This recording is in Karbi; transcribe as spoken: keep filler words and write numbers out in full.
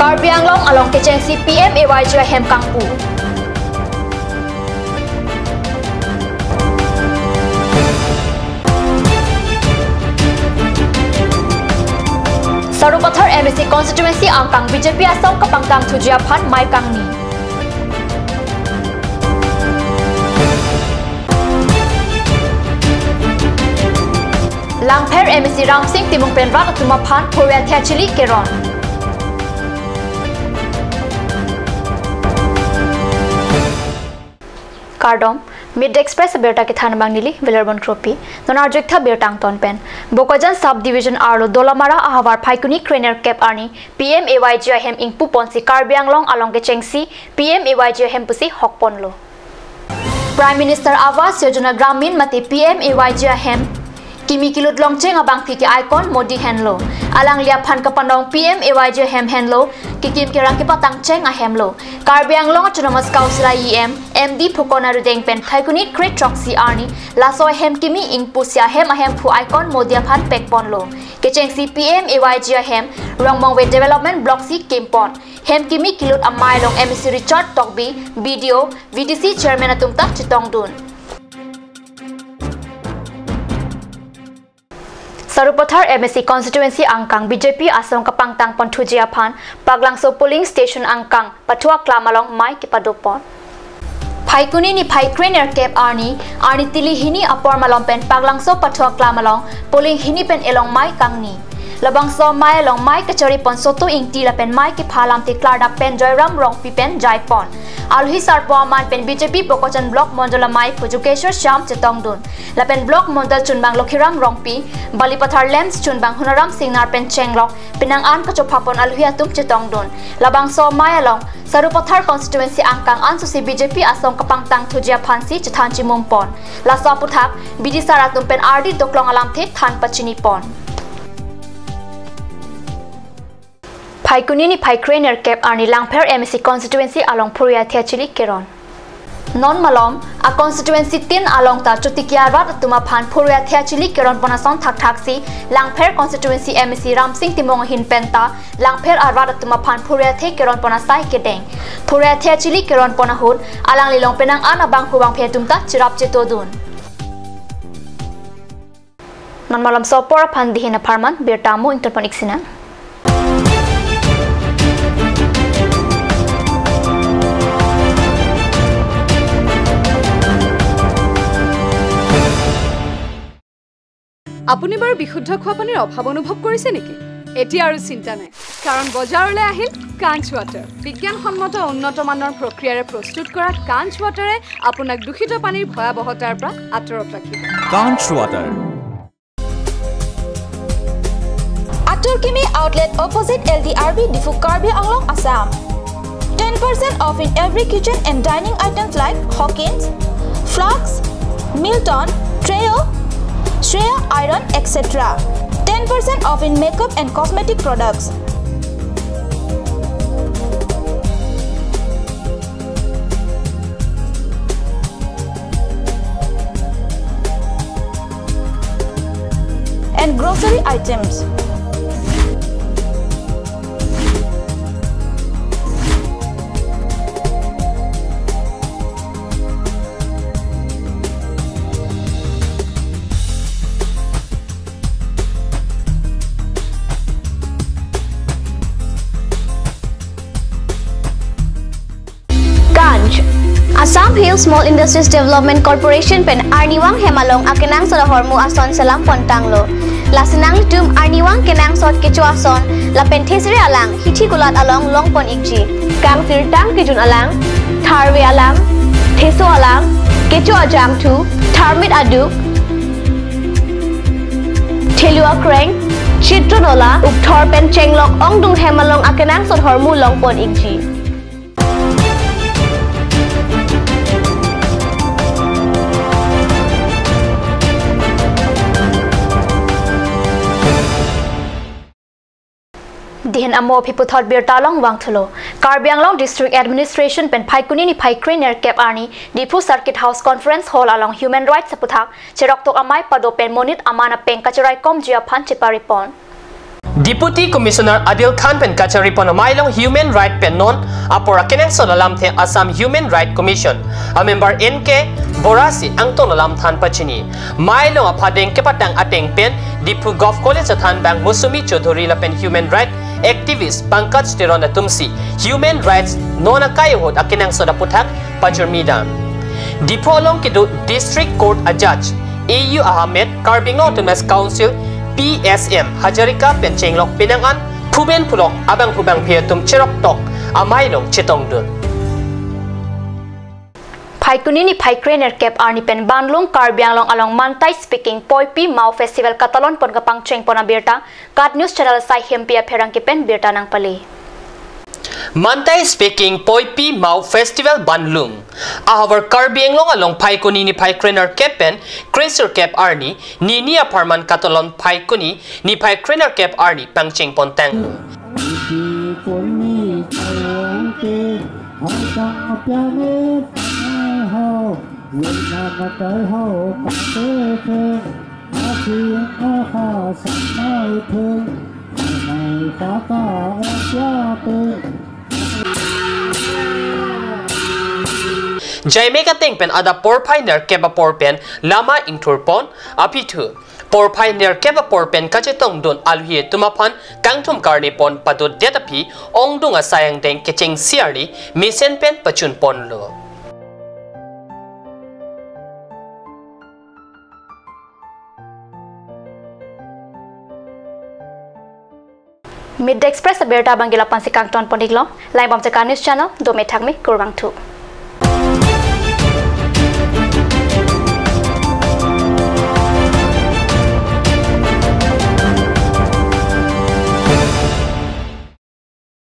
Karbi Anglong along kechengsi P M A Y G ahem kangpu. Sarupathar M A C constituency angkang B J P asong kapangtang thuji aphan mei kangni. Langpher M A C Ramsing Timung pen rat atum aphan phurvia thia chili keron. Kardom, Midday Express abirta kethan abang neli Velar Bon Kropi. Non arjuik tha birta angton pen. Bokajan Sub Division arlo Dolamara ahavar Phaikuni krenerkep arni P M A Y G ahem ingpu ponsi Karbi Anglong along kechengsi P M A Y G ahem pusi hok ponlo. Prime Minister Awas Yojana Gramin mate P M A Y G ahem kimi kilut longcheng abangpi ke-aikon Modi henlo. Alangli aphan kapanong P M A Y G ahem henlo, kekim kerang kepatangcheng ahemlo. Karbi Anglong Autonomous Council a E M, M D Phukon Arudeng pen Phaikuni kre throksi arni laso ahem kimi ingpusi ahem ahemphu aikon Modi aphan pek ponlo. Kechengsi P M A Y G ahem Rongmongve Development Block si kim pon. Hem kimi kilut amei along M A C Richard Tokbi, B D O, V D C Chairman atum ta chetongdun. Sarupathar M A C constituency angkang B J P asong kapangtang pon thuji aphan Paklangso polling station angkang Pathua Klam along mei kepado pon. Phaikuni niphai krenerkep arni, arni tili hini apor malom pen Paklangso Pathua Klam along polling hini pen elong mei kangni. Labangso mei along mei kachari pon Soto Ingti lapen mei kepha alamthe klardak pen Joyram Rongpi pen jai pon. Alohi sarpo aman pen B J P Bokajan Block Mondol amei Jukeshwar Shyam chetongdun. Lapen Block Mondol chunbang Lokhiram Rongpi, Balipathar LAMPS chunbang Honoram Singnar pen chenglok penang an kachopha pon alohi atum chetongdun. Labangso mei along Sarupathar constituency angkang ansusi B J P asong kapangtang thuji aphansi chethan chimum pon. Laso aputhak bidisar atum pen ardi doklong alamthe than pachini pon. Phaikuni niphai krenerkep arni Langpher M A C constituency along phurvia thia chili keron. Non malom a constituency tin along ta chotikia rat atum aphan phurvia thia chili keron pon ason thakthaksi Langpher constituency M A C Ramsing Timung ahin pen ta Langpher arat atum aphan phurvia thia keron pon asai kedeng. Phurvia thia chili keron pon ahut alangli along penang an abangphu bangphi atum ta cherap chetodun. Non malomso apor aphan dihin apharman birta mo ington pon ik sinang. আপুনি বাৰু বিশুদ্ধ খোৱা পানীৰ অভাৱ অনুভৱ কৰিছে নেকি? এতিয়া আৰু চিন্তা নাই, কাৰণ বজাৰলৈ আহিল কাঞ্চ ৱাটাৰ। বিজ্ঞানসন্মত উন্নত মানৰ প্ৰক্ৰিয়াৰে প্ৰস্তুত কৰা কাঞ্চ ৱাটাৰে আপোনাক দূষিত পানীৰ ভয়াৱহতাৰ পৰা আঁতৰত ৰাখিব। কাঞ্চ water. Atur Kimi Outlet, opposite L D R B, Diphu, Karbi Anglong, Assam. Ten percent off in every kitchen and dining items like Hawkins, flasks, Milton, Treo, Shreya iron, et cetera. Ten percent off in makeup and cosmetic products. And grocery items. Kanch, Assam Hill Small Industries Development Corporation pen arnivang hem along akenangsot ahormu ason selam pontanglo. Lasi nanglitum arnivang kenangsot kecho ason lapen thesere alang hithi kulat along longpon ikji. Kangsirtang kejun alang, tharve alang, theso alang, kecho ajangthu, tharmit aduk, thelu akreng, chitron ola, ukthor pen chenglok ongdung hem along akenangsot ahormu longpon ikji. Dihin amo aphi puthot birta along vangthulo. Karbi Anglong District Administration pen Phaikuni niphai krenerkep arni Diphu Circuit House Conference Hall along Human Rights aputhak cheroktok amei pado pen monit aman apeng kacheraikomji aphan cheparipon. Deputy Commissioner Adil Khan pen kachari pon amei along human right pen non apor akenangsot alamthe Assam Human Right Commission a member N K Borasi angtong alam than pachini. Mei along aphadeng kepatang ateng pen Diphu Govt College athanbang Mosumi Chowdhury lapen human right activist Pankaj Teron atumsi human rights non akai ahut akenangsot aputhak pachurmi dam. Diphu along kedo District Court a judge A U Ahmed, Karbi Anglong Autonomous Council P S M Hazarika pen chenglok penang an phuben phulok abangphu bangphi atum cheroktok amei along chetongdun. Phaikuni niphai krenerkep arni pen Banlung Karbi Anglong along Mantai Speaking Poipi Mao Festival katalon pon kapangcheng pon abirta KAT News Channel asai Hempi apherang kepen birta nangpale. Mantai Speaking Poipi Mao Festival Banlung ahavar Karbi Anglong along Phaikuni niphai krenerkep pen kresirkep arni nini apharman katalon Phaikuni niphai krenerkep arni pangcheng pon tang. Jaimek ateng pen adap porphai nerkep apor pen lama ingthur pon aphi thu porphai nerkep apor pen kachetongdun aluhi atum aphan kangthum karne pon padotdet aphi ongdung asai angdeng kechengsi arni mesen pen pachun ponlo. Midday Express abirta abang ke la-an pensi kangton pon iklo, lang-ik bom KAT News Channel, dome thakme, kurvangthu.